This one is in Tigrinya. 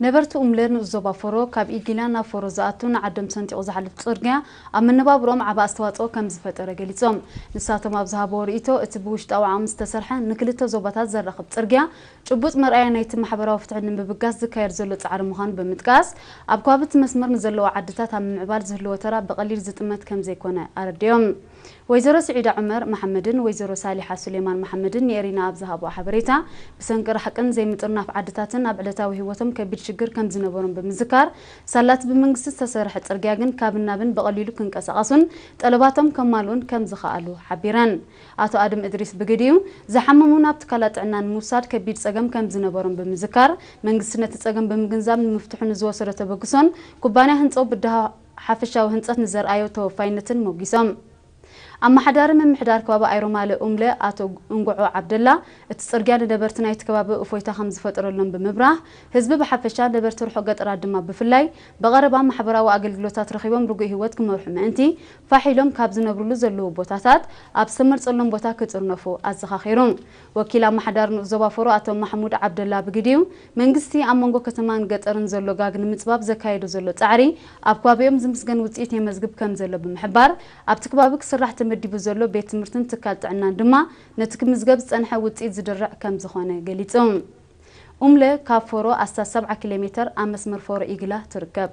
ነበርቲ ኡምለ ንኡስ ዞባ ፎሮ ካብ ኢጊላ ናብ ፎሮ ዝኣቱ ንዓዶም ሰንጢቑ ዝሓልፍ ጽርግያ ኣብ መነባብሮኦም ዓቢ ኣስተዋጽኦ ከም ዝፈጠረ ገሊጾም። ንሳቶም ኣብ ዝሃብዎ ርእይቶ፣ እቲ ብውሽጣዊ ዓቕሚ ዝተሰርሐ ንክልተ ዞባታት ዘራኽብ ጽርግያ ጭቡጥ መርኣያ ናይቲ ማሕበራዊ ፍትሒ ንምብጋስ ዝካየድ ዘሎ ጻዕሪ ምዃኑ ብምጥቃስ፣ ኣብ ከባቢ እቲ መስመር ንዘለዋ ዓድታት ኣብ ምምዕባል ዝህልዎ ተራ ብቐሊል ዝጥመት ከም ዘይኮነ ኣረዲኦም። ወይዘሮ ስዒዳ ዑመር መሓመድን ወይዘሮ ሳሊሓ ሱሌማን መሓመድን ንኤሪና ኣብ ዝሃብኦ ሓበሬታ፣ ብሰንኪ ራሕቅን ዘይምጥርናፍ ዓድታትን ኣብ ዕለታዊ ህይወቶም ከቢድ ሽግር ከም ዝነበሮም ብምዝካር፣ ሳላቲ ብመንግስቲ ዝተሰርሐ ጽርግያ ግን ካብን ናብን ብቐሊሉ ክንቀሳቐሱን ጠለባቶም ከማልኡን ከም ዝኸኣሉ ሓቢረን። ኣቶ ኣድም እድሪስ ብግዲኡ፣ ዝሓመሙ ናብ ትካላት ጥዕና ንምውሳድ ከቢድ ጸገም ከም ዝነበሮም ብምዝካር፣ መንግስቲ ነቲ ጸገም ብምግንዛብ ንምፍትሑ ንዝወሰዶ ተበግሶን ኩባንያ ህንጸው ብድሃ ሓፈሻዊ ህንጸት ንዘርኣዮ ተወፋይነትን ሞጊሶም። ኣመሓዳሪ ምምሕዳር ከባቢ ኣይሮማለ ኡምለ ኣቶ እንጉዖ ዓብደላ፣ እቲ ጽርግያ ንነበርቲ ናይቲ ከባቢ እፎይታ ከም ዝፈጠረሎም ብምብራህ፣ ህዝቢ ብሓፈሻ ነበርቲ ርሑቕ ገጠራት ድማ ብፍላይ ብቐረባ ማሕበራዊ ኣገልግሎታት ረኺቦም ርጉእ ህይወት ክመርሑ ምእንቲ ፋሕ ኢሎም ካብ ዝነብርሉ ዘለዉ ቦታታት ኣብ ዝተመርጸሎም ቦታ ክጥርነፉ ኣዘኻኺሩ። ወኪል ኣመሓዳሪ ንኡስ ዞባ ፎሮ ኣቶ ማሕሙድ ዓብደላ ብግዲኡ፣ መንግስቲ ኣብ መንጎ ከተማን ገጠርን ዘሎ ጋግ ንምጽባብ ዘካየዶ ዘሎ ጻዕሪ ኣብ ከባቢኦም ዝምስገን ውጽኢት የመዝግብ ከም ዘሎ ብምሕባር፣ ኣብቲ ከባቢ ክስራሕ ተመዲቡ ዘሎ ቤት ትምህርትን ትካል ጥዕናን ድማ ነቲ ክምዝገብ ዝጸንሐ ውጽኢት ዝድርዕ ከም ዝኾነ ገሊጹ። ኡምለ ካብ ፎሮ ኣስታት ሰብዓ ኪሎ ሜተር ኣብ መስመር ፎሮ ኢግላ ትርከብ።